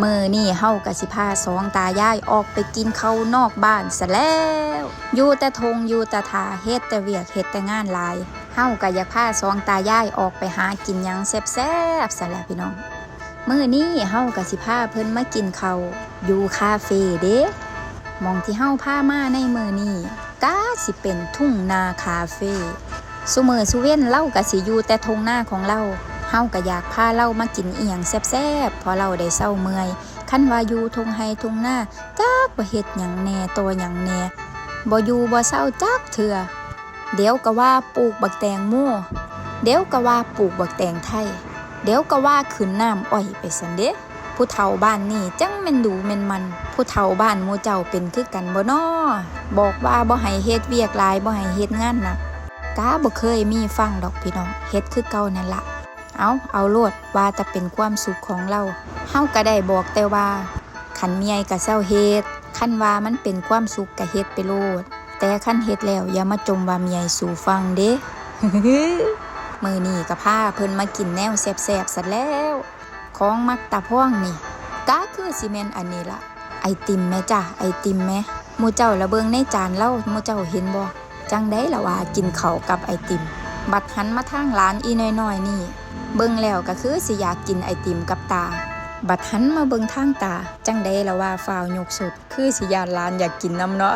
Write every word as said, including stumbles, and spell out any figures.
มื้อนี้เฮาก็สิพาสองตายายออกไปกินข้าวนอกบ้านซะแล้ว อยู่แต่ท่งอยู่แต่ท่า เฮ็ดแต่เวียกเฮ็ดแต่งานหลาย เฮาก็อยากพาสองตายายออกไปหากินหยังแซ่บๆซะแล้วพี่น้อง มื้อนี้เฮาก็สิพาเพิ่นมากินข้าวอยู่คาเฟเด้ หม่องที่เฮาพามาในมื้อนี้ กะสิเป็นทุ่งนาคาเฟ ซุมื้อซุเว็นเลาก็สิอยู่แต่ท่งนาของเลา เฮาก็อยากพาเลามากินอิหยังแซ่บๆ พอเลาได้เซาเมื่อย คันว่าอยู่ท่งไฮ่ท่งนา จักว่าเฮ็ดหยังแหน่ต่อหยังแหน่ บ่อยู่บ่เซาจักเทื่อ เดี๋ยวก็ว่าปลูกบักแตงโม เดี๋ยวก็ว่าปลูกบักแตงไท เดี๋ยวก็ว่าขึ้นน้ำอ้อยไปซั้นเด้ ผู้เฒ่าบ้านนี่จั่งแม่นดูแม่นมัน ผู้เฒ่าบ้านหมู่เจ้าเป็นคือกันบ่น้อ บอกว่าบ่ให้เฮ็ดเวียกหลาย บ่ให้เฮ็ดงานหนัก กะบ่เคยมีฟังดอกพี่น้อง เฮ็ดคือเก่านั่นละ เอา เอาโลด ว่าแต่เป็นความสุขของเลา เฮาก็ได้บอกแต่ว่า คันเมื่อยก็เซาเฮ็ด คันว่ามันเป็นความสุขก็เฮ็ดไปโลด แต่คันเฮ็ดแล้วอย่ามาจ่มว่าเมื่อยสู่ฟังเด้ มื้อนี้ก็พาเพิ่นมากินแนวแซ่บๆซะแล้ว ของมักตาพองนี่ กะคือสิแม่นอันนี้ล่ะ ไอติมแหมจ้า ไอติมแหม หมู่เจ้าละเบิ่งในจานเลา หมู่เจ้าเห็นบ่ จั่งใดล่ะว่ากินข้าวกับไอติม บัดหันมาทางหลานอีน้อยๆนี่ เบิ่งแล้วก็คือสิอยากกินไอติมกับตา บัดหันมาเบิ่งทางตา จั่งใดล่ะว่าฟ้าวยกสด คือสิย้านหลานอยากกินนำเนาะ